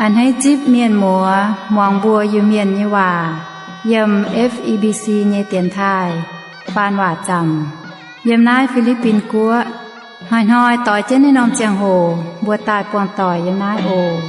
A'hneiv zipv mienh muoz muangx mbuo Iu-Mienh nyei waac yiem F E B C nyei dienx taaih faan waac zaamc yiem naaiv Fi^li^bin Guoqv. Hnoi-hnoi doix jienv naaiv norm ziangh hoc mbuo daaih buangh doic yiem naaiv oc.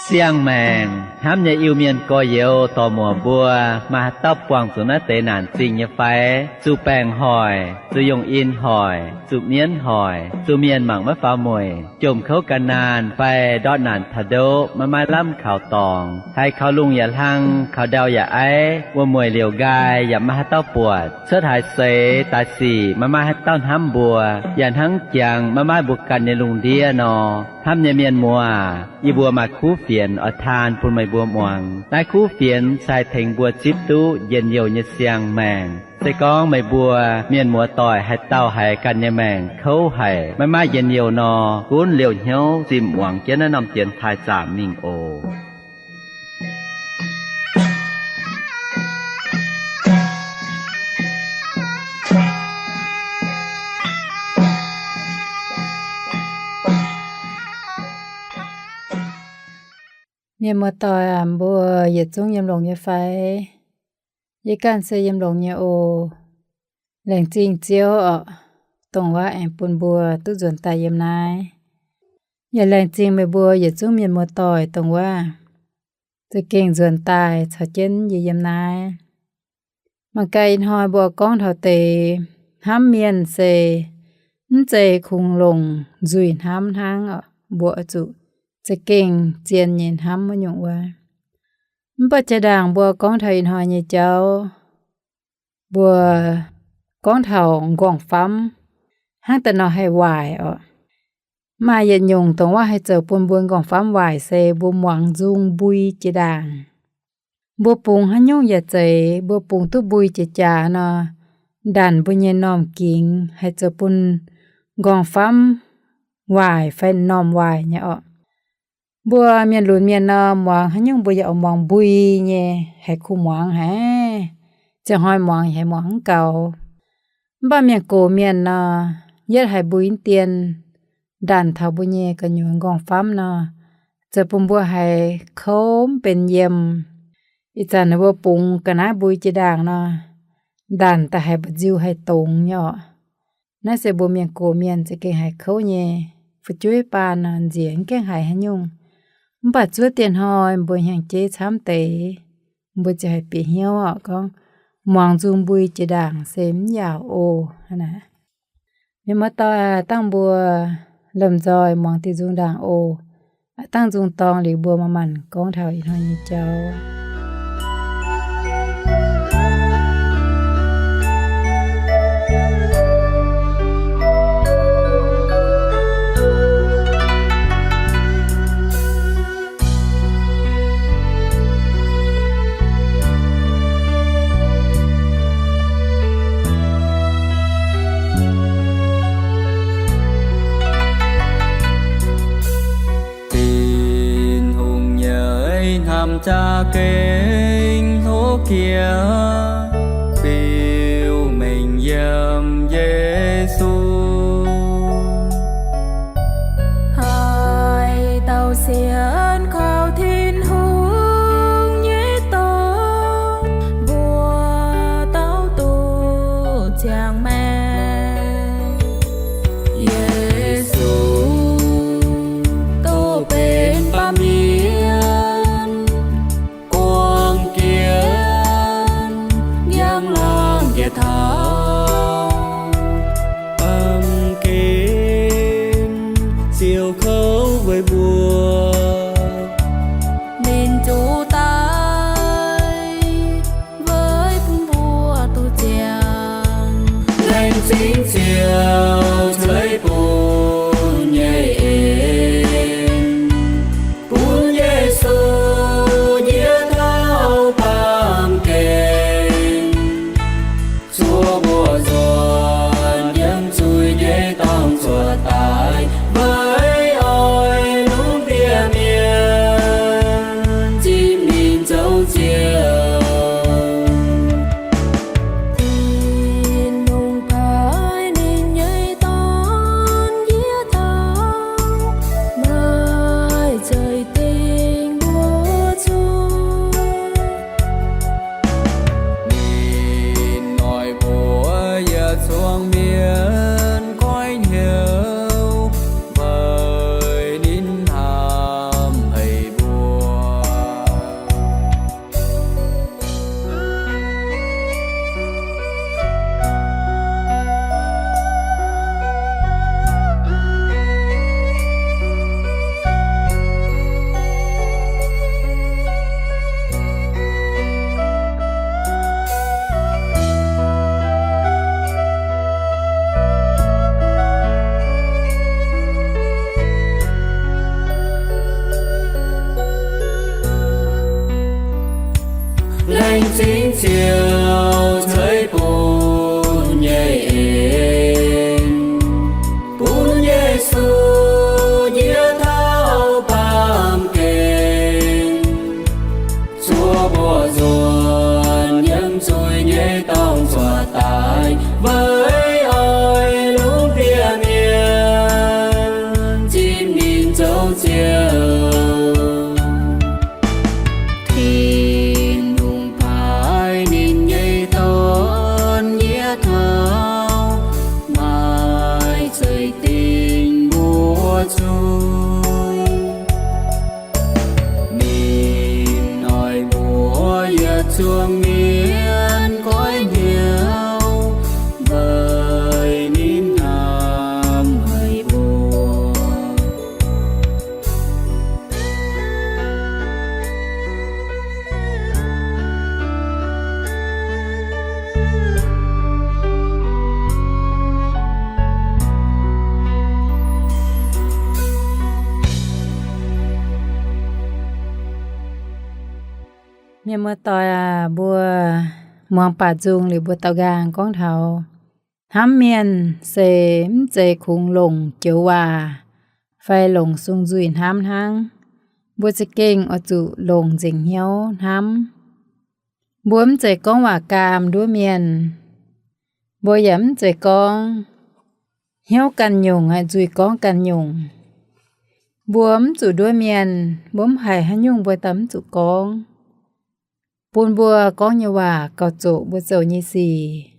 Siang-maengc hnamv nyei Iu-Mienh gorx-youz dorc-muoc mbuo, maaih haaix dauh buangh zuqc naaiv deix naanc zingh nyei fai? Zuqc baengc hoic, zuqc yongh in hoic, zuqc mienv hoic, zuqc mienh mangc maiv faaux mueic, jomc kouv gan naanh fai ndortv naanc taux ndoqv maiv maaih lamh kaux dorngx, haiz kaux lungh yaac hlang, kaux ndau yaac aiv, wuom-mueic liouc nqaai yaac maiv maaih haaix dauh buatc, cuotv haaix seix daaih sic maiv maaih haaix dauh hnamv mbuo, yaac hnangv jangx maiv maaih mbuo ganh nyei lungh ndiev nor. Hnamv nyei mienh muoz, yie mbuo maaih kuv fienx oix taan bun meih mbuo muangx. Naaiv kuv fienx se haih tengx mbuo zipv duqv njien-youh nyei siang-maengc. Se gorngv meih mbuo mienh muoz-doic haaix dauh haiz ganh nyei maengc kouv haic, maiv maaih njien-youh nor, gunv liouh hnyouv zimh muangx jienv naaiv norm dienx taaih zaamc mingh oc. Mienh muoz-doic aac, mbuo yietc zungv yiem longx nyei fai? Yie ganh se yiem longx nyei oc. Laengz zingh Ziouv oc, dongh wuov aengx bun mbuo duqv nzuonx daaih yiem naaiv. Yaac laengz zingh meih mbuo yietc zungv mienh muoz-doic, dongh wuov za'gengh nzuonx daaih caux jienv yie yiem naaiv. Mangc gaax ih hnoi mbuo gorngv taux deix hnamv mienh se mv zeiz kungx longc nzuih hnamv hnangv oc. Mbuo oix zuqc za'gengh zien nyei hnamv wuov nyungc wuov. Mv baac jaa-ndaangc mbuo gorngv taux ih hnoi nyei jauv, mbuo gorngv taux m'nqorngv-famv hnangv daaih nor haih waaic oc. Maaih yietc nyungc dongh wuov haih zoux bun mbuo m'nqorngv-famv waaic se mbuo muangx nzung mbui jiex ndaangc. Mbuo bungx haaix nyungc yaac zeiz, mbuo bungx duqv mbui jiex jaax nor, ndanc mbuo nyei m'normh gingx, haih zoux bun m'nqorngv-famv waaic fai m'normh waaic nyei oc. Mbuo mienh lunx mienh nor, muangx haaix nyungc mbuo yaac oix muangx mbui nyei, haih kuh muangx haic. Ziangh hnoi muangx yaac haih muangx mv gaux. Mv baac mienh gox mienh nor, yietv haiz mbui dien ndanc taux mbuo nyei gu'nyuoz m'nqorngv-famv nor, zoux bun mbuo haiz kouv mv benx yiem. Ih zanc ninh mbuo bungx ga'naaiv mbui jiex ndaangc nor, ndanc daaih haiz mba'nziu haih dongz nyei oc. Naaiv se mbuo mienh gox mienh za'gengh haiz kouv nyei. Fu'jueiv baan nor nziex mv gaengh haiz haaix nyungc. Mv baac zuov dieh hnoi mbuo hnyangx-jeiv camv deix, mbuo ziouc haih bieqc hnyouv oc, gorngv muangx nzung mbui jiex ndaangc se mv yaauc oc. Mienh muoz-doic, dangh mbuo lomh nzoih muangx diuh nzung ndaangc oc. Dangh nzung dorngx liuz mbuo manc-manc gorngv taux ih hnoi nyei jauv. Tin-Hungh nyei hnamv za'gengh hlo jiex, biux mengh yiem Yesu. Haaix dauh sienx kaux Tin-Hungh nyei dorn, mbuo dauh duqv ziangh maengc. Yesu duqv benx baamh mienh, guangc jienv njang-laangc njiec taux baamh gen, siou kouv weic mbuo ninh zuqc daic, weic bun mbuo duqv ziangh. Laengz zingh Ziouv ceix bun nyei en, bun Yesu njiec taux baamh gen, zuov mbuo nzuonx yiem zuiz nyei dorngx zuotc daaih weic Ziouv ceix bun nyei en, bun Yesu njiec taux baamh gen, zuov mbuo nzuonx yiem zuiz nyei dorngx zuov daaih, weic oix lungh ndiev mienh zipv ninh zoux Ziouv. Tin-Hungh paaiv ninh nyei Dorn njiec taux, maaih zeix dingc mbuo zuiz. Ninh oix mbuox yietc zungv mienh goiv hnyouv weic ninh hnamv haic mbuo. Mienh muoz-doic aac, mbuo muangx baac nzung liuz mbuo daaux nqaang gorngv taux hnamv mienh se mv zeiz kungx longc joux waac fai longc sung nzuih hnamv hnangv. Mbuo za'gengh oix zuqc longc nzengc hnyouv hnamv. Mbuo mv zeiz gorngv waac gaam nduov mienh. Mbuo yaac mv zeiz gorngv hnyouv ganh nyungc, nzuih gorngv ganh nyungc. Mbuo mv zuqc nduov mienh, mbuo mv haiz haaix nyungc mbuo daaih mv zuqc gorngv. Bun mbuo gorngv nyei waac gauh zoqc mbuo zoux nyei sic.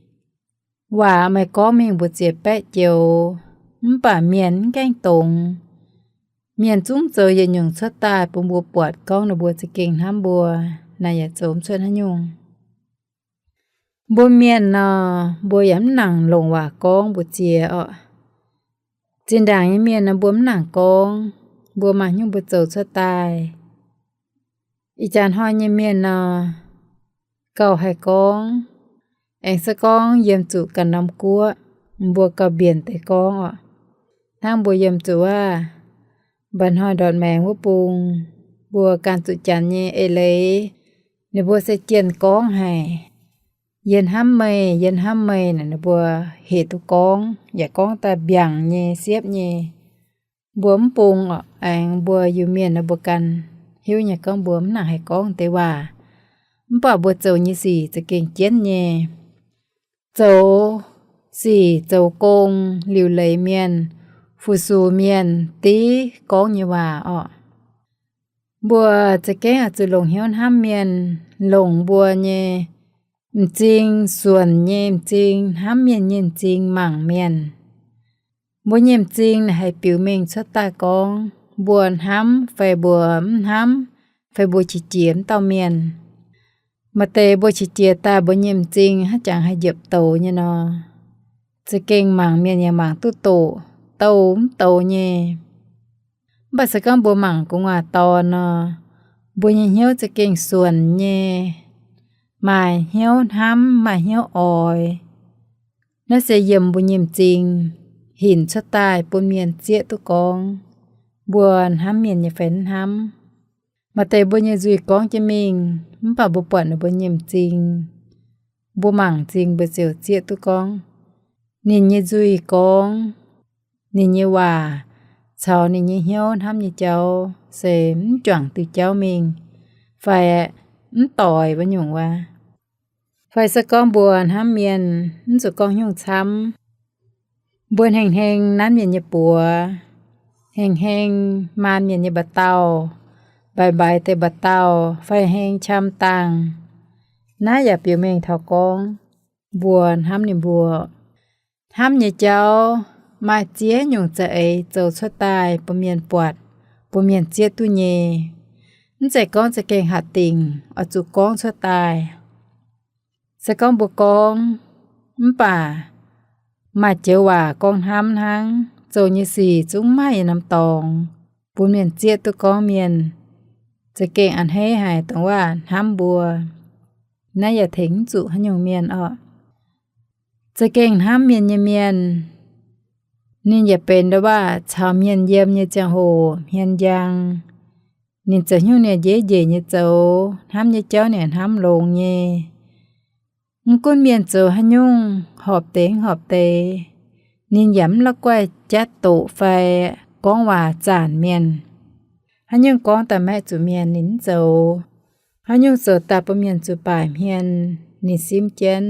Waac meih gorngv mingh mbu'ziex baeqv joux, mv baac mienh mv gaengh dongz. Mienh zungv zoux yietc nyungc cuotv daaih bun mbuo buatc gorngv ninh mbuo za'gengh hnamv mbuo, naaiv yaac zoux mv cuotv haaix nyungc. Mbuo mienh nor, mbuo yaac mv nangc longc waac gorngv mbu'ziex orqc. Zinh ndaangc nyei mienh nor, mbuo mv nangc gorngv, mbuo maaih nyungc mbuo zoux cuotv daaih. Ih jaax hnoi nyei mienh nor, gauh haih gorngv, aengx se gorngv yiem zuqc ganh norm guoqv, mbuo gauh mbienc deix gorngv orqc. Hnangv mbuo yiem zuqc aav, mba'hnoi ndortv maengx wuov bung, mbuo ganh zuqc janx nyei eix leiz, ninh mbuo se jienh gorngv haic. Yie hnamv meih, yie hnamv meih naaic, ninh mbuo hec duqv gorngv, yaac gorngv daaih mbiaangc nyei, siepv nyei. Mbuo mv bung orqc, aengx mbuo Iu-Mienh nor mbuo ganh hiuv nyei gorngv mbuo mv nangc haih gorngv deix waac. Mv baac mbuo zoux nyei sic za'gengh jienv nyei. Zoux sic zoux gong liuc leiz mienh, fu-sux mienh div gorngv nyei waac orqc. Mbuo za'gengh oix zuqc longc hnyouv hnamv mienh, longc mbuo nyei m'zing, suonc nyei m'zing, hnamv mienh nyei m'zing mangc mienh. Mbuo nyei m'zing naaic haih biux mengh cuotv daaih gorngv mbuo hnamv fai mbuo mv hnamv, fai mbuo qiex jiez mv dauh mienh. Maaih deix mbuo qiex jiez daaih mbuo nyei m'zing haaix jangx haih njiepc douz nyei nor, za'gengh mangc mienh yaac mangc duqv doqc, douz mv douz nyei. Mv baac se gorngv mbuo mangc gu'nguaaz dorn nor, mbuo nyei hnyouv za'gengh suonc nyei, maaih hnyouv hnamv, maaih hnyouv oix. Naaiv se yiem mbuo nyei m'zing hinc cuotv daaih bun mienh zieqv duqv gorngv mbuo hnamv mienh nyei fai mv hnamv. Maaih deix mbuo nyei nzuih gorngv jienv mingh, mv baac mbuo buatc ninh mbuo nyei m'zing, mbuo mangc m'zing mbuo ziouc zieqv duqv gorngv ninh nyei nzuih gorngv, ninh nyei waac caux ninh nyei hnyouv hnamv nyei jauv se mv juangc diuh jauv mingh, fai mv doix wuov nyungc wuov. Fai se gorngv mbuo hnamv mienh mv zuqc gorngv nyungc camv. Mbuo hengh heng nanv mienh nyei buoz, hengh heng maan mienh nyei mba'dauh, mbaix mbaix deix mba'dauh fai heng qam dangh, naaiv yaac biux mengh taux gorngv mbuo hnamv ninh mbuo. Hnamv nyei jauv maaih ziex nyungc za'eix zoux cuotv daaih bun mienh buatc, bun mienh zieqv duqv nyei. Mv zeiz gorngv za'gengh hatc dingc oix zuqc gorngv cuotv daaih. Se gorngv mbuo gorngv, mv baac maaih joux waac gorngv hnamv hnangv, zoux nyei sic zungv maiv maaih norm dorngx bun mienh zieqv duqv gorngv mienh za'gengh a'hneiv haic dongh waac hnamv mbuo. Naaiv yaac tengx mv zuqc haaix nyungc mienh orqc. Za'gengh hnamv mienh nyei mienh, ninh yaac benx ndau waac caux mienh yiem nyei ziangh hoc hmien njang. Ninh zoux nyungc ninh njiec njiec nyei zoux, hnamv nyei jauv ninh hnamv longx nyei. Mv gunv mienh zoux haaix nyungc horpc deix mv horpc deix, ninh yaac mv la'guaih jatv doqc fai gorngv waac zaanc mienh. Haaix nyungc gorngv daaih maiv zuqc mienh, ninh mv zoux. Haaix nyungc zoux daaih bun mienh zuqc baaic hmien, ninh simv jienv.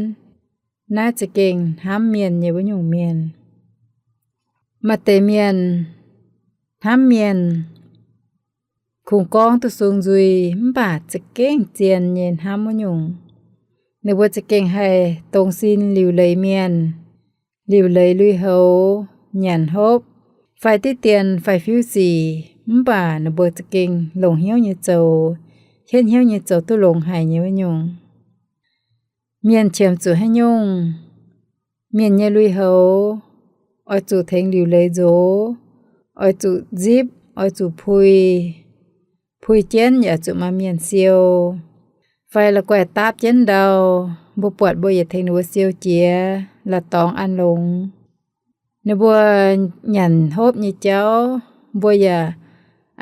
Naaiv za'gengh hnamv mienh nyei wuov nyungc mienh. Maaih deix mienh hnamv mienh, kungx gorngv duqv sung nzuih mv baac za'gengh zien nyei hnamv wuov nyungc. Ninh mbuo za'gengh haih dongz sin liuc leiz mienh, liuc leiz lui-houx, nyanc hopv, fai diqv dien fai fiuv sic, mv baac ninh mbuo za'gengh longc hnyouv nyei zoux, hietv hnyouv nyei zoux duqv longx haic nyei wuov nyungc. Mienh qiemx zuqc haaix nyungc, mienh nyei lui-houx oix zuqc tengx liuc leiz nzox, oix zuqc nzipv, oix zuqc pui, pui jienv yaac zuqc maaih mienh siou, fai la'guaih daapv jienv ndau. Mbuo buatc mbuo yietc tengx ninh mbuo siou jiex, la'dorngx an longx. Ninh mbuo nyanc hopv nyei jauv, mbuo yaac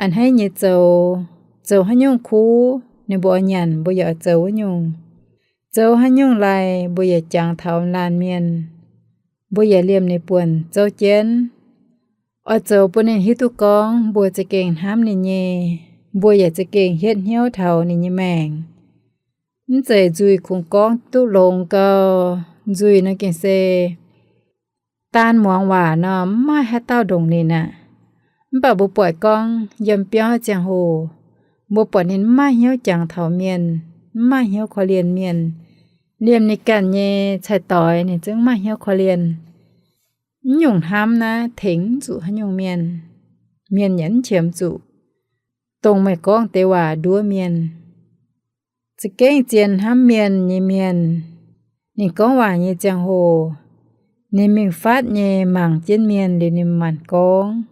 a'hneiv nyei zoux. Zoux haaix nyungc kuv, ninh mbuo oix nyanc, mbuo yaac oix zoux wuov nyungc. Zoux haaix nyungc laih, mbuo yaac jangx taux laanh mienh, mbuo yaac liemh ninh buonc zouv jienv. Oix zoux bun ninh hiuv duqv gorngv mbuo za'gengh hnamv ninh nyei, mbuo yaac za'gengh hietv hnyouv taux ninh nyei maengc. Mv zeiz nzuih kungx gorngv duqv longx gau. Nzuih nor gengh se daan muangx waac nor, mv maaih haaix dauh ndongc ninh aqv. Mv baac mbuo buatc gorngv yiem biauv ziangh hoc, mbuo buatc ninh mv maaih hnyouv jangx taux mienh, mv maaih hnyouv korv-lienh mienh. Liemh ninh ganh nyei cai-doix ninh zungv mv maaih hnyouv korv-lienh. Mv nyungc hnamv naaiv tengx mv zuqc haaix nyungc mienh, mienh yaac mv qiemx zuqc. Dongh meih gorngv deix waac nduov mienh. Za'gengh zien hnamv mienh nyei mienh, ninh gorngv waac nyei ziangh hoc, ninh mingh fatv nyei mangc jienv mienh liuz ninh manc-manc gorngv,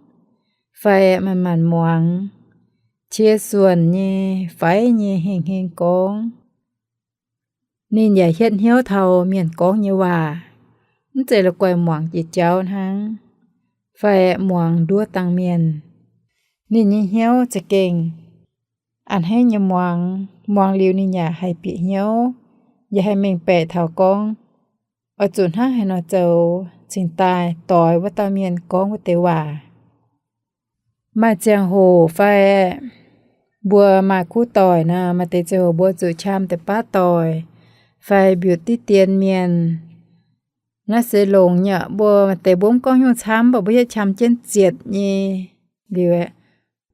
fai manc-manc muangx, qiex suonc nyei, faix nyei hengh heng gorngv. Ninh yaac hietv hnyouv taux mienh gorngv nyei waac, mv zeiz la'guaih muangx jiex jauv hnangv, fai muangx nduov dangh mienh. Ninh nyei hnyouv za'gengh a'hneiv nyei muangx, muangx liuz ninh yaac haih bieqc hnyouv, yaac haih mengh baeqc taux gorngv oix zuqc hnangv haaix nor zoux cingx daaih doix wuov dauh mienh gorngv wuov deix waac. Maaih ziangh hoc fai mbuo maaih kuv doic nor, maaih deix ziangh hoc mbuo zuqc qam deix baav doic fai mbiutc diqv dien mienh. Naaiv se longx nyei. Mbuo maaih deix mbuo mv gorngv haaix nyungc camv, mv baac mbuo hietv qam jienv zietc nyei liuz,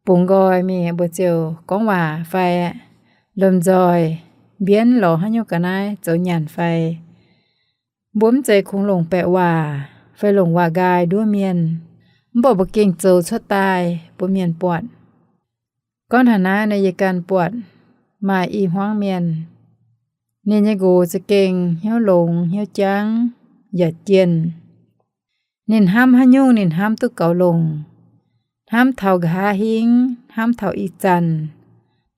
bungx nqoi mingh mbuo ziouc gorngv waac fai lomh nzoih mbienv lorz haaix nyungc ga'naaiv zoux nyanc fai. Mbuo mv zeiz kungx longc baeqc waac fai longc waac nqaai nduov mienh, mv baac mbuo gengh zoux cuotv daaih bun mienh buatc. Gorngv taux naaiv nor, yie ganh buatc maaih i hmuangv mienh, ninh nyei nqox za'gengh hnyouv longx hnyouv jangv yaac jienh. Ninh hnamv haaix nyungc ninh hnamv duqv gaux longc, hnamv taux nqa'haav hingv, hnamv taux ih zanc,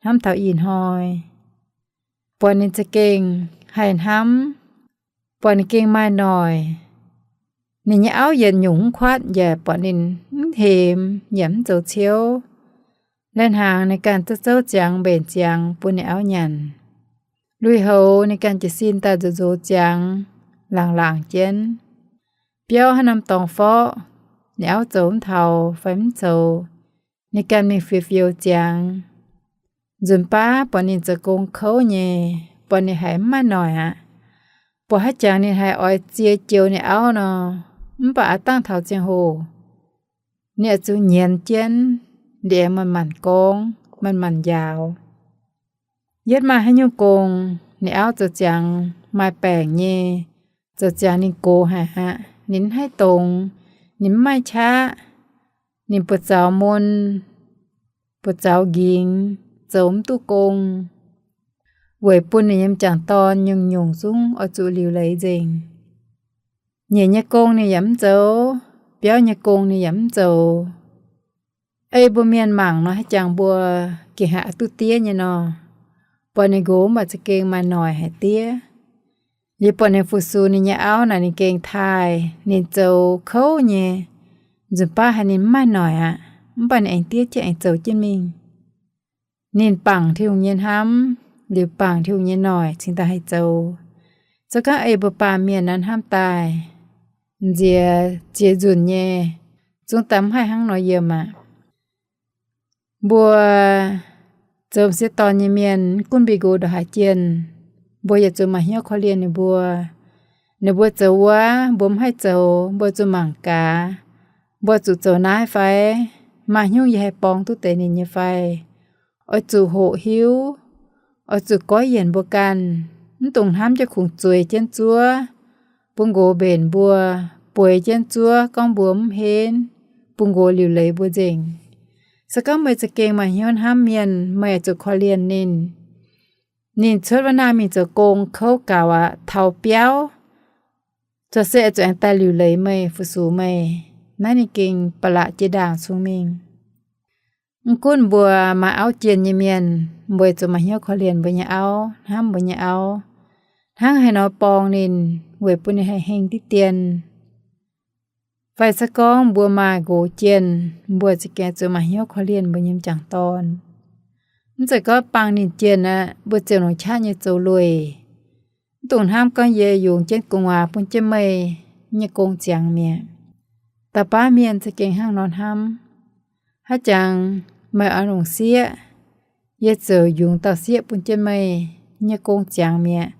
hnamv taux ih hnoi, buatc ninh za'gengh haih hnamv, buatc ninh gengh maaih noic. Ninh nyei auv yietc nyungc mv kuatv yaac buatc ninh mv hemx yaac mv zoux ciouv. Lai-hnaangx ninh ganh zouv zouv ziangx mbenc ziangx bun ninh auv nyanc. Lui-houx ninh ganh jiez sin daaih nzox nzox ziangx, laangc laangc jienv. Biauv haaix norm dorngx forqv, ninh auv zoux mv taux fai mv zoux, ninh ganh mingh fioux fioux ziangx. Nzunc baav buatc ninh zoux gong kouv nyei, buatc ninh haiz mv maaih noic aqv. Buatc haaix jangx ninh haiz oix zie joux ninh auv nor, mv baac aav dangh taux ziangh hoc, ninh oix zuqc nyienz jienv, liemh manc-manc gorngv, manc-manc njaaux. Yietv maaih haaix nyungc gong, ninh auv zoux ziangx maaih baengc nyei, zoux ziangx ninh gox haic aqv, ninh mv haih dongz, ninh mv maaih qaqv, ninh buoz-zaux mun, buoz-zaux nqingx, zoux mv duqv gong, weic bun ninh nyei m'jangc dorn nyungc-nyungc zungv oix zuqc liuc leiz nzengc. Nyiec nyei gong ninh yaac mv zoux, biauv nyei gong ninh yaac mv zoux. Ei mbuo mienh mangc nor, haaix jangx mbuo gengh haih duqv diev nyei nor. Buatc ninh nqox mv baac za'gengh maaih noic haic diev. Liuz buatc ninh fu-sux ninh nyei auv naaic ninh gengh taaih, ninh zoux kouv nyei. Nzunc baav haiz ninh mv maaih noic aqv, mv baac ninh aengx diev jienv aengx zoux jienv mingh. Ninh bangc Tin-Hungh nyei hnamv, liuz bangc Tin-Hungh nyei noic cingx daaih haih zoux. Zoux gaax ei mbuo baamh mienh naaiv hnamv daaih nziex ziex nzunc nyei, zungv daaih mv haih hnangv nor yiem aqv. Mbuo zoux m'sieqv dorn nyei mienh, mv gunv mbuo nqox ndongc haaix jienh, mbuo yaac zuqc maaih hnyouv korv-lienh ninh mbuo. Ninh mbuo zoux wuov mbuo mv haih zoux, mbuo zuqc mangc gaax. Mbuo zuqc zoux naaiv fai? Maaih hnyouv yie haih borng duqv deix ninh nyei fai? Oix zuqc hoqc hiuv, oix zuqc goiv yienc mbuo ganh, mv dungx hnamv jienv kungx zueiz jienv zuov bun nqox mbenc mbuo, bueix jienv zuov gorngv mbuo mv henv, bun nqox liuc leiz mbuo nzengc. Se gorngv meih za'gengh maaih hnyouv hnamv mienh, meih oix zuqc korv-lienh ninh. Ninh cuotv wuov nangh mingh zoux gong kouv gaux aqv, taux biauv, corc se oix zuqc aengx daaih liuc leiz meih, fu-sux meih. Naaiv ninh gengh ba'laqc jiex ndaangc cong-mengh. Mv gunv mbuo maaih auv jienh nyei mienh, mbuo zuqc maaih hnyouv korv-lienh mbuo nyei auv, hnamv mbuo nyei auv, hnangv haaix nor borng ninh weic bun ninh haih heng diqv dien. Fai se gorngv mbuo maaih nqox jienh, mbuo za'gengh zuqc maaih hnyouv korv-lienh mbuo nyei m'jangc dorn. Mv zeiz gorngv bangc ninh jienh aqv, mbuo ziouc longc qaqv nyei zoux lueic. Mv dungx hnamv gorngv yie yungz jienv gu'nguaaz bun jienv meih, nyei gong ziangx mi'aqv. Dauh baav mienh za'gengh hnangv nor hnamv. Haaix jangx meih oix longc sieqv, yie ziouc yungz dauh sieqv bun jienv meih, nyei gong ziangx mi'aqv.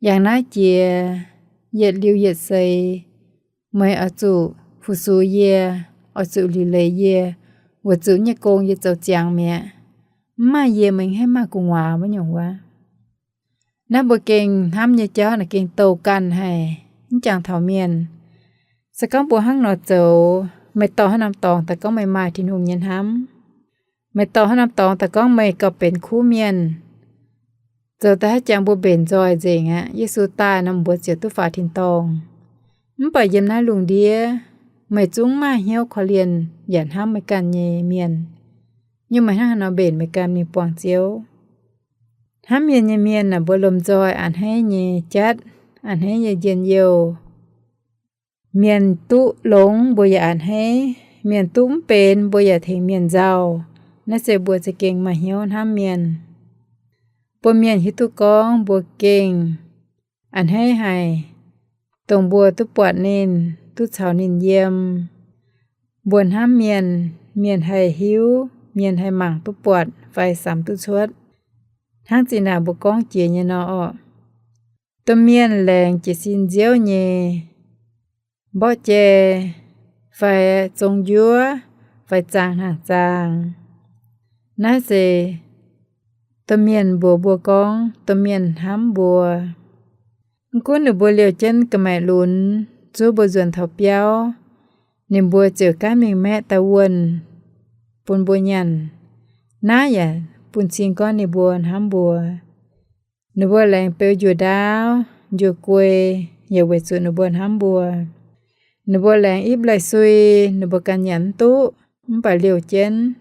Yangh naaiv jiex yietc liuz yietc seix, meih oix zuqc fu-sux yie, oix zuqc liuc leiz yie, weic zuqc nyei gong yie zoux ziangx mi'aqv. Mv maaih yie meih mv haih maaih gu'nguaaz wuov nyungc wuov. Naaiv mbuo gengh hnamv nyei jauv naaic gengh douh ganh haic, mv jangx taux mienh. Se gorngv mbuo hnangv nor zoux, meih dorh haaix norm dorngx daaih gorngv meih maaih Tin-Hungh nyei hnamv? Meih dorh haaix norm dorngx daaih gorngv meih gauh benx kuv mienh? Zoux daaih haaix jangx mbuo mbenc nzoih nzengc aqv. Yesu daaih nor mbuo ziouc duqv faaux tin-dorngh. Mv baac yiem naaiv lungh ndiev, meih zungv maaih hnyouv korv-lienh yaac hnamv meih ganh nyei mienh. Nyungc meih hnangv haaix nor mbenc meih ganh mingh buangh Ziouv? Hnamv mienh nyei mienh naaic mbuo lomh nzoih a'hneiv nyei jatv, a'hneiv nyei njien-youh. Mienh duqv longx mbuo yaac a'hneiv, mienh duqv mv benx mbuo yaac tengx mienh nzauh. Naaiv se mbuo za'gengh maaih hnyouv hnamv mienh. Bun mienh hiuv duqv gorngv mbuo gengh a'hneiv haic, dongh mbuo duqv buatc ninh, duqv caux ninh yiem. Mbuo hnamv mienh, mienh haih hiuv, mienh haih mangc duqv buatc fai samx duqv cuotv. Hnangv zinh ndaangc mbuo gorngv jiex nyei nor orqc, domh mienh laengz jiez sin nziouv nyei mborqv jai fai zong njuov fai zaang hnaangx-zaang. Naaiv se domh mienh mbuox mbuo gorngv domh mienh hnamv mbuo. Mv gunv ninh mbuo liouh jienv ga'maeqc lunx zuov mbuo nzuonx taux biauv, ninh mbuo ziouc gaanv mingh maeqv daaih wuonh bun mbuo nyanc. Naaiv yaac bun cing gorngv ninh mbuo hnamv mbuo. Ninh mbuo laengz beu njuov ndaauv, njuov guei, yaac weic zuqc ninh mbuo hnamv mbuo. Ninh mbuo laengz ipv lai-sui, ninh mbuo ganh nyanc mv duqv, mv baac liouh jienv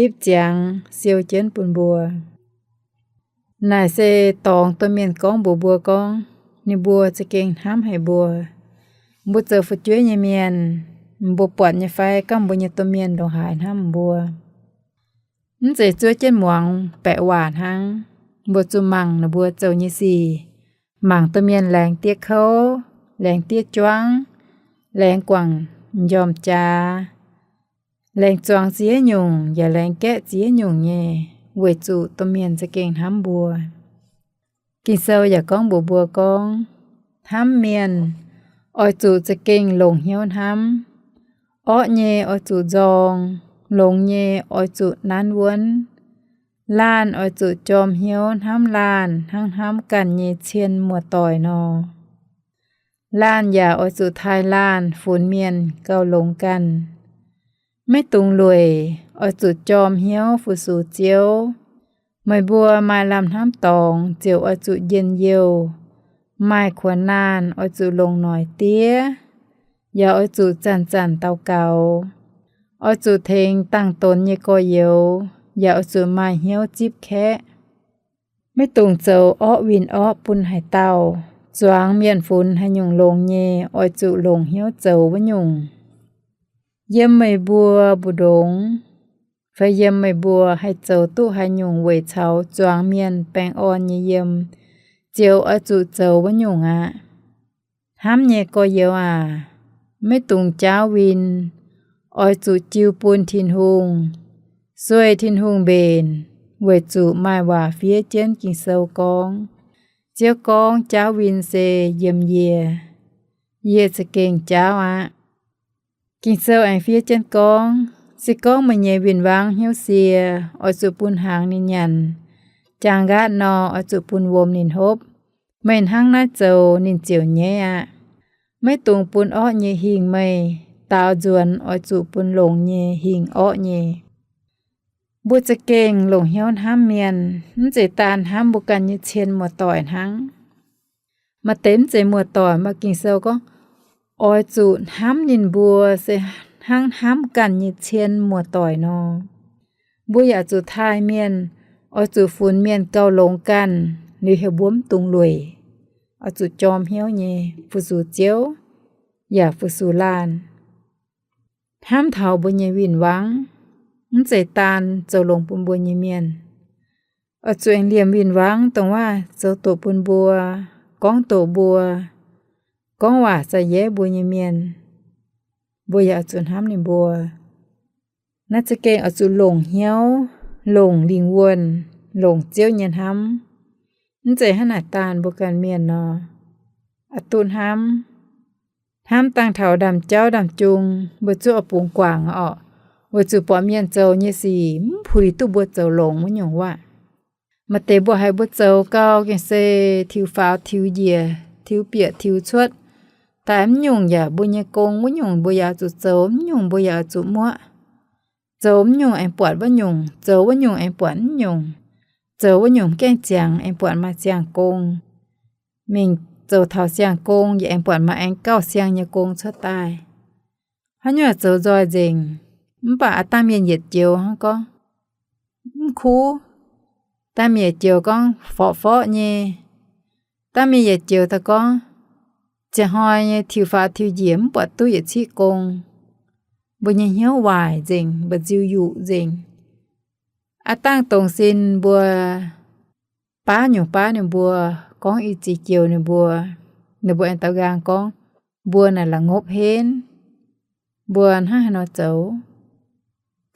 ipv ziangx siou jienv bun mbuo. Naaic se dorngx domh mienh gorngv mbuox mbuo gorngv ninh mbuo za'gengh hnamv haic mbuo. Mbuo zoux fu'jueiv nyei mienh, mbuo buatc nyei fai gorngv mbuo nyei domh mienh ndongc haaix hnamv mbuo? Mv zeiz zuov jienv muangx baeqc waac hnangv. Mbuo zuqc mangc ninh mbuo zoux nyei sic, mangc domh mienh laengz diev kouv, laengz diev juangv, laengz guangc m'njormh jaax, laengz zuangx ziex nyungc yaac laengz gaeqv ziex nyungc nyei, weic zuqc domh mienh za'gengh hnamv mbuo. Ging-Sou yaac gorngv mbuox mbuo gorngv, hnamv mienh oix zuqc za'gengh longc hnyouv hnamv. Orqv nyei oix zuqc nzorng, longx nyei oix zuqc nanv wuonv. Laanh oix zuqc jorm hnyouv hnamv laanh hnangv hnamv ganh nyei cien muoz-doic nor. Laanh yaac oix zuqc taaih laanh funx mienh gauh longx ganh. Maiv dungx lueic, oix zuqc jorm hnyouv fu-sux Ziouv. Meih mbuo maaih lamh hnamv dorngx ziouc oix zuqc njien-youh. Maaih kuonx naanh oix zuqc longc noic diev, yaac oix zuqc zanc-zanc daux gaux. Oix zuqc tengx dangh donx nyei gorx-youz, yaac oix zuqc maaih hnyouv zipv kaeqv. Maiv dungx zoux orqv winh orqv bun haaix dauh. Zuangx mienh funx haaix nyungc longx nyei, oix zuqc longc hnyouv zoux wuov nyungc. Yiem meih mbuo mbu'ndongx fai yiem meih mbuo haih zoux duqv haaix nyungc weic caux zuangx mienh baengh orn nyei yiem, ziouc oix zuqc zoux wuov nyungc aqv. Hnamv nyei gorx-youz aac, maiv dungx jaauv win, oix zuqc jiu bun Tin-Hungh, sueih Tin-Hungh mbenc, weic zuqc maaih waac fiev jienv Ging-Sou gorngv, Ziouv gorngv, jaauv win se yiem yie, yie za'gengh jaauv aqv. Ging-Sou aengx fiev jienv gorngv, se gorngv meih nyei win-wangv hnyouv sie, oix zuqc bun hnaangx ninh nyanc. Jaang nqaatv nor, oix zuqc bun wuom ninh hopv. Meih hnangv naaiv zoux ninh ziouc nyaiv aqv. Maiv dungx bun orqv nyei hingh meih, daaux nzuonx oix zuqc bun longx nyei hingh orqv nyei. Mbuo za'gengh longc hnyouv hnamv mienh, mv zeiz daan hnamv mbuo ganh nyei cien muoz-doic hnangv. Maaih deix mv zeiz muoz-doic, maaih Ging-Sou gorngv, oix zuqc hnamv ninh mbuo se hnangv hnamv ganh nyei cien muoz-doic nor. Mbuo yaac zuqc taaih mienh, oix zuqc funx mienh gauh longx ganh, liuz heuc mbuo mv dungx lueic. Oix zuqc jorm hnyouv nyei fu-sux Ziouv yaac fu-sux laanh. Hnamv taux mbuo nyei win-wangv, mv zeiz daan zoux longx bun mbuo nyei mienh. Oix zuqc aengx liemh win-wangv dongh waac zoux doqc bun mbuo, gorngv doqc mbuo, gorngv waac za'yietv mbuo nyei mienh. Mbuo yaac oix zuqc hnamv ninh mbuo. Naaiv za'gengh oix zuqc longc hnyouv, longc lingh wuonh, longc Ziouv nyei hnamv. Mv zeiz hnangv naaic daan mbuo ganh mienh nor, oix duqv hnamv. Hnamv dangh taux ndaamv-jauv ndaamv-jung, mbuo zuqv oix bungx guangc orqc, weic zuqc buatc mienh zoux nyei sic mv puix duqv mbuo zoux longx wuov nyungc waac. Maaih deix mbuo haiz mbuo zoux gau gengh se tiux faaux tiux njiec, tiux bieqc tiux cuotv, daaih mv nyungc yaac mbuo nyei gong, wuov nyungc mbuo yaac zuqc zoux, mv nyungc mbuo yaac zuqc muoqv. Zoux mv nyungc aengx buatc wuov nyungc, zoux wuov nyungc aengx buatc mv nyungc. Zoux wuov nyungc mv gaengh ziangx aengx buatc maaih ziangh gong. Mingh zoux taux siang-gong yaac aengx buatc maaih aengx gauh siang nyei gong cuotv daaih. Haaix nyungc zoux nzoih nzengc, mv baac aav dangh mienh yietc joux hnangv gorngv mv kuv, dangh mienh yietc joux gorngv forqv-forqv nyei, dangh mienh yietc joux daaih gorngv ziangh hnoi nyei tiux faaux tiux njiec mv buatc duqv yietc ciqv gong. Mbuo nyei hnyouv waaic nzengc, mba'nziu yuqc nzengc. Aav dangh dongz sin mbuo baav nyungc baav ninh mbuo, gorngv i ziex joux ninh mbuo, ninh mbuo aengx daux nqaang gorngv mbuo naaic la'ngopv henv, mbuo hnangv haaix nor zoux.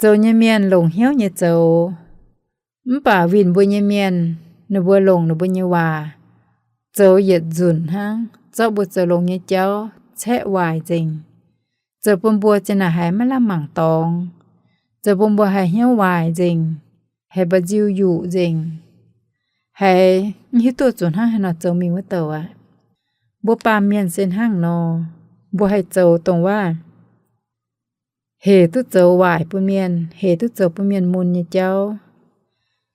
Zoux nyei mienh longc hnyouv nyei zoux, mv baac winh mbuo nyei mienh, ninh mbuo longc ninh mbuo nyei waac zoux yietc nzunc hnangv, zorqv mbuo zoux longx nyei jauv caeqv waaic nzengc, zoux bun mbuo zinh naaic haiz maiv lamh mangc dorngx, zoux bun mbuo haiz hnyouv waaic nzengc, haiz mba'nziu yuqc nzengc, haiz mv hiuv duqv zuqc hnangv haaix nor zoux mingh wuov douc aqv. Mbuo baamh mienh se hnangv nor, mbuo haih zoux dongh waac hec duqv zoux waaic bun mienh, hec duqv zoux bun mienh mun nyei jauv.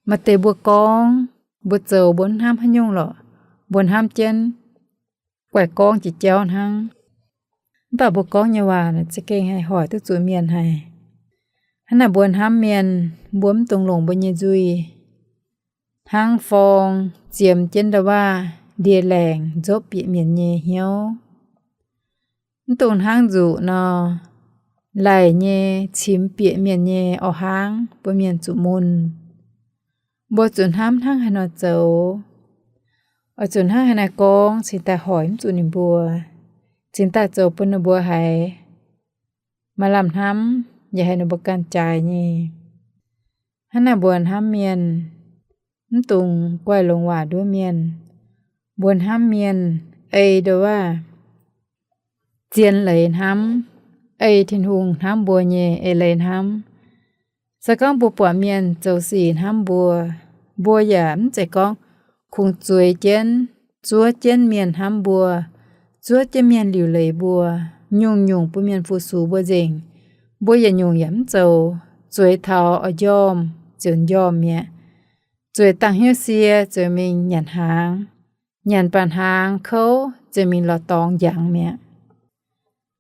Maaih deix mbuo gorngv, mbuo zoux mbuo mv hnamv haaix nyungc lorqc, mbuo hnamv jienv guaih gorngv jiex jauv hnangv. Mv baac mbuo gorngv nyei waac naaic za'gengh haih hoic duqv zuqc mienh haic. Hnangv naaic mbuo hnamv mienh, mbuo mv dungx longc mbuo nyei nzuih hnangv forng ziemx jienv ndau-waac ndie-laengc nzopv bieqc mienc nyei hnyouv. Mv dungx hnangv nzuqc nor, laic nyei cimx bieqc mienh nyei orv hnangv bun mienh zuqc mun. Mbuo zuqc hnamv hnangv haaix nor zoux, oix zuqc hnangv haaix nor gorngv cingx daaih hoic mv zuqc ninh mbuo, cingx daaih zoux bun ninh mbuo haiz maaih lamh hnamv, yaac haiz ninh mbuo ganh jaaix nyei. Hnangv naaic mbuo hnamv mienh, mv dungx guaih longx waac nduov mienh. Mbuo hnamv mienh ei ndau-waac zien leiz hnamv, ei Tin-Hungh hnamv mbuo nyei eix leiz hnamv. Se gorngv mbuo buatc mienh zoux sic hnamv mbuo, mbuo yaac mv zeiz gorngv kungx zueiz jienv, zuov jienv mienh hnamv mbuo, zuov jienv mienh liuc leiz mbuo, nyungc-nyungc bun mienh fu-sux mbuo nzengc. Mbuo yietc nyungc yaac mv zoux, zueiz taux oix njormh ziouc njormh mi'aqv. Zueiz dangh hnyouv sie ziouc mingh nyanc hnaangx, nyanc baac hnaangx kouv ziouc mingh lorz dorngx njangx mi'aqv.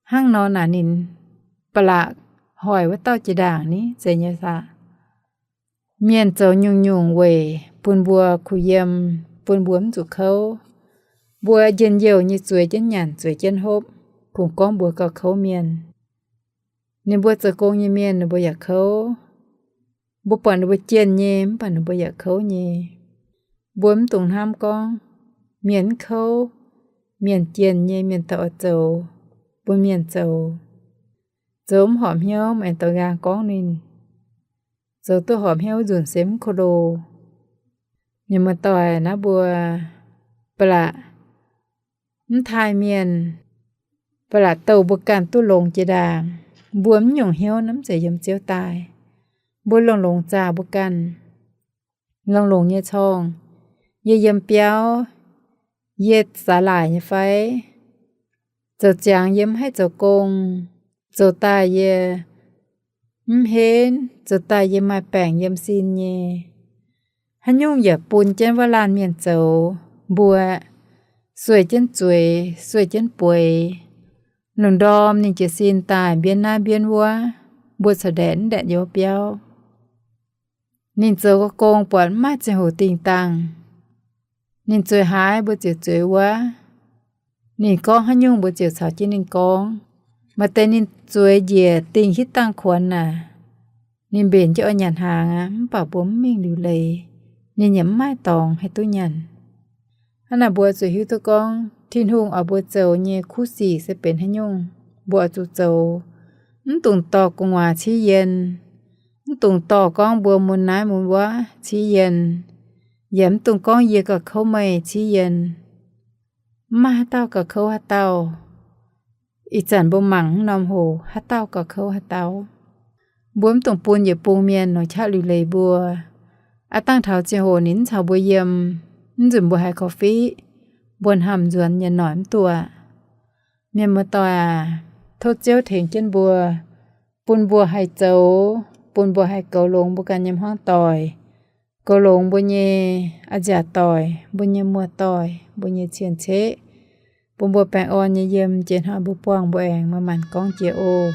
Hnangv nor naaic ninh ba'laqc hoic wuov dauh jiex ndaangc ni, zeiz nyei saah? Mienh zoux nyungc-nyungc weic bun mbuo kuh yiem, bun mbuo mv zuqc kouv. Mbuo njien-youh nyei zueiz jienv nyanc, zueiz jienv hopv, kungx gorngv mbuo gauh kouv mienh. Ninh mbuo zoux gong nyei mienh ninh mbuo yaac kouv. Mbuo buatc ninh mbuo jienh nyei mv baac ninh mbuo yaac kouv nyei. Mbuo mv dungx hnamv gorngv mienh mv kouv, mienh jienh nyei, mienh daaih oix zoux, bun mienh zoux. Zoux mv horpc hnyouv, mv aengx douc nqaang gorngv ninh. Zoux duqv horpc hnyouv nzunc se mv ko lo. Mienh muoz-doic, naaiv mbuo ba'laqc mv taaih mienh, ba'laqc douh mbuo ganh duqv longx jiex ndaangc. Mbuo mv nyungc hnyouv naaiv mv zeiz yiem Ziouv daaih. Mbuo longx-longx zaah mbuo ganh. Longx-longx nyei corngh, yie yiem biauv, yie zaax laaic nyei fai? Zoux ziangx yie mv haih zoux gong, zoux daaih yie mv henv, zoux daaih yie maaih baengc yiem sin nyei. Haaix nyungc yaac bun jienv wuov laanh mienh zoux, mbuo sueih jienv zueiz, sueih jienv bueix. Lungh ndorm ninh jiez sin daaih mbienv naaiv mbienv wuov, mbuo corc ndaetc mv ndaetc yiem wuov biauv. Ninh zoux gong buatc mv maaih ziangh hoc dingh dangh. Ninh zueiz haaix mbuo ziouc zueiz wuov. Ninh gorngv haaix nyungc mbuo ziouc caux jienv ninh gorngv. Maaih deix ninh zueiz njiec dingh hitv dangh kuonx naaic, ninh mbenc jienv oix nyanc hnaangx aqv, mv baac mbuo mv mingh liuc leiz, ninh yaac mv maaih dorngx haih duqv nyanc. Hnangv naaic mbuo zuqc hiuv duqv gorngv Tin-Hungh oix mbuo zoux nyei kuv sic se benx haaix nyungc, mbuo oix zuqc zoux. Mv dungx dorh gu'nguaaz ciev yienh. Mv dungx dorh gorngv mbuo mun naaiv mun wuov ciev yienh, yaac mv dungx gorngv yie gauh kouv meih ciev yienh. Mv maaih haaix dauh gauh kouv haaix dauh. Ih zanc mbuo mangc mv norm hoc haaix dauh gauh kouv haaix dauh. Mbuo mv dungx bun yietc bung mienh longc qaqv liuc leiz mbuo. Aav dangh taux ziangh hoc ninh mv caux mbuo yiem, mv nzunc mbuo haiz korv-fiqv, mbuo hnamv nzuonx nyei noic mv duqv. Mienh muoz-doic aac, tov Ziouv tengx jienv mbuo, bun mbuo haih zoux, bun mbuo haih goux longx mbuo ganh nyei hmuangv doic, goux longx mbuo nyei a'nziaauc doic, mbuo nyei muoz-doic, mbuo nyei cien-ceqv, bun mbuo baengh orn nyei yiem. Jiex hnoi mbuo buangh mbuo aengx maaih maanc gorngv jiex oc.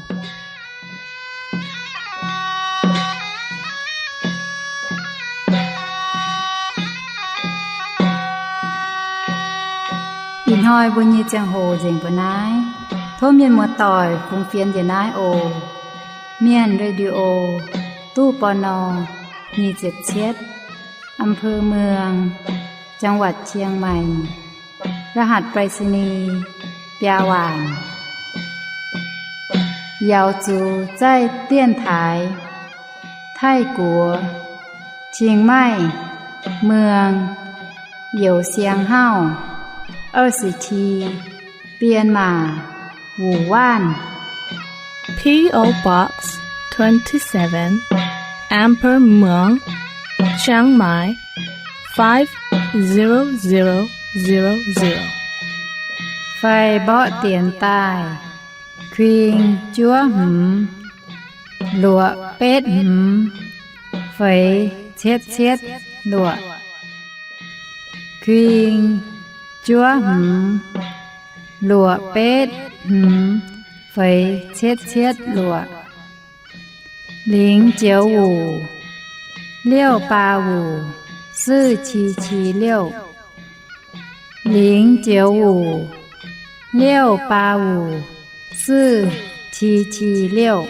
Ih hnoi mbuo nyei ziangh hoc nzengc mbuo naaiv. Tov mienh muoz-doic fungx fienx njiec naaiv oc. Mienh Radio, ตู้ ปณ. nyic ziepc cietv, อำเภอเมือง จังหวัดเชียงใหม่ รหัสไปรษณีย์ biaa waanc. 瑶族在电台 Taiv-Guoqv, Chiang Mai, Mueang, Youh Siang Hauv, 二十七, Bienh Maac, Wuh Waanv. P O Box twenty-seven, Amber Mueang, Chiang Mai, five zero zero zero zero. Fai mborqv dienx daaih, kuing juov hmz, luoqc betv hmz, feix cietv cietv luoqc. Kuing juov hmz, luoqc betv hmz, feix cietv cietv luoqc. 零九五, 六八五, 四七七六. 零九五, 六八五, 四七七六.